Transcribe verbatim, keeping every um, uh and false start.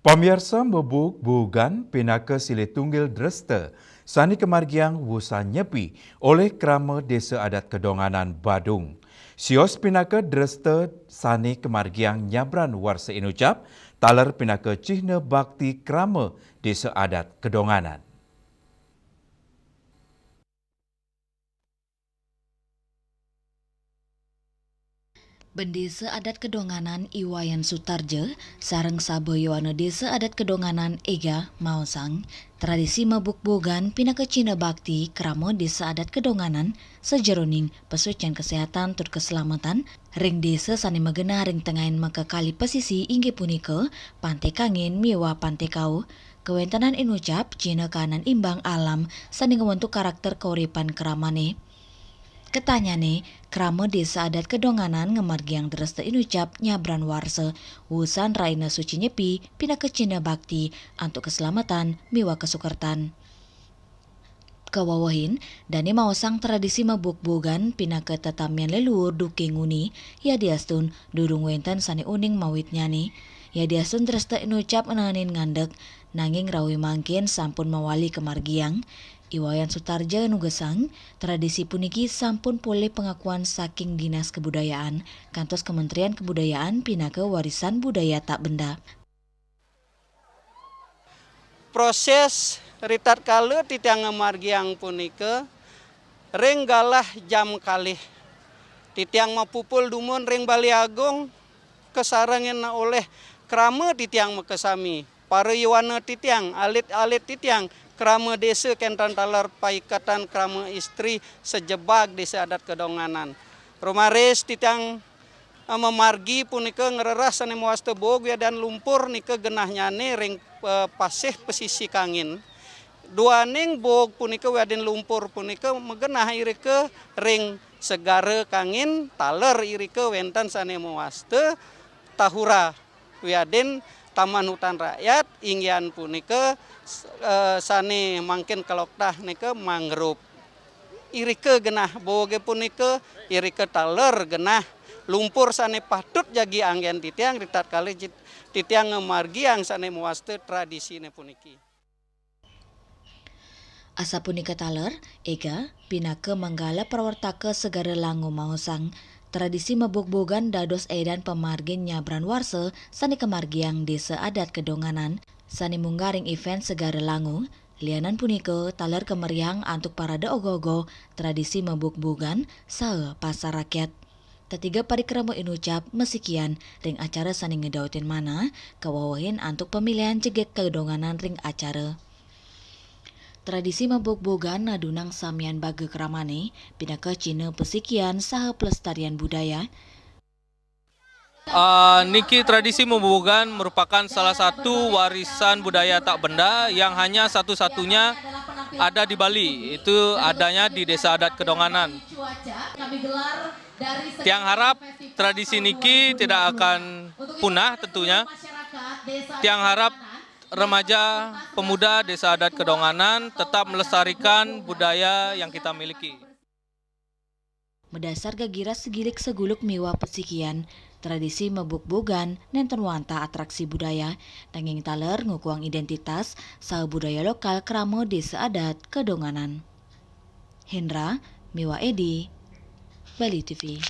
Pamiarsa, mebug-bugan pinaka silih tunggil dresta sane kamargiang wusan Nyepi olih Krama Desa Adat Kedonganan Badung. Sios pinaka dresta sane kamargiang nyabran warsa inucap, taler pinaka cihna bakti Krama Desa Adat Kedonganan. Bendesa Adat Kedonganan I Wayan Sutarja sareng saba yowana Desa Adat Kedonganan Ega maosang, tradisi mebug-bugan pinaka cihna bakti Krama Desa Adat Kedonganan sajeroning pasucian kesehatan tur keselamatan ring desa sane magenah ring tengahin makakali pasisi inggih punika Pante Kangin miwah Pante Kau. Kawentenan inucap cihna kahanan imbang alam sane ngwentuk karakter kauripan kramane. Ketanyane, Krama Desa Adat Kedonganan ngamargiang dresta inucap nyabran warsa, wusan rahina suci Nyepi pinaka cihna bakti antuk keselamatan miwah kasukertan. Kawewehin, dane maosang tradisi mebug-bugan pinaka tetamian leluhur duke nguni, yadiastun durung wenten sane uning mawitnyane. Yadiastun dresta inucap naenin ngandek, nanging rauh mangkin sampun mawali kamargiang. I Wayan Sutarja nugesang, tradisi puniki sampun polih pengakuan saking Dinas Kebudayaan kantos Kementerian Kebudayaan pinaka warisan budaya tak benda. Proses ritatkala titiang ngamargiang punika ring galah jam kalih. Titiang mapupul dumun ring Balai Agung, kasarengin olih krama titiang makasami, para yowana titiang, alit-alit titiang, krama desa kenten taler paiketan krama istri sajebag Desa Adat Kedonganan. Rumaris titiang, eh, mamargi punika ngrereh sane mawasta bog wiadin lumpur nika genahnyane ring, eh, pasih pasisi Kangin. Duaning bog punika wiadin lumpur punika magenah irika ring Segara Kangin, taler irika wenten sane mawasta tahura wiadin Taman Hutan Rakyat, inggihan punika, eh, sane mangkin kaloktah nika mangrove. Irika genah boge punika, irika taler genah lumpur sane patut jagi anggen titiang ritatkala cit-, titiang ngamargiang sane mawasta tradisine puniki. Asapunika taler, ega, pinaka manggala prawartaka Segara Lango maosang, tradisi mebug-bugan dados edan pamargin nyabran warsa sane kamargiang Desa Adat Kedonganan, sane munggah ring event Segara Lango. Lianan punika, taler kameriahang antuk parade ogoh-ogoh, tradisi mebug-bugan, saha pasar rakyat. Tetiga parikrama inucap masikian ring acara sane ngedautin manah, kawewehin antuk pamilihan jegeg kedonganan ring acara. Tradisi mebug-bugan nadunang samian baga kramane, pinaka cihna pasikian saha pelestarian budaya. Ah, niki tradisi mebug-bugan merupakan salah satu warisan budaya tak benda yang hanya satu-satunya ada di Bali, itu adanya di Desa Adat Kedonganan. Tiang harap tradisi niki tidak akan punah tentunya. Tiang harap remaja pemuda Desa Adat Kedonganan tetap melestarikan budaya yang kita miliki. Madasar gagira segilik seguluk miwah pasikian, tradisi mebug-bugan nenten wantah atraksi budaya, nanging taler ngukuhang identitas saha budaya lokal krama Desa Adat Kedonganan. Hendra miwah Edi, Bali T V.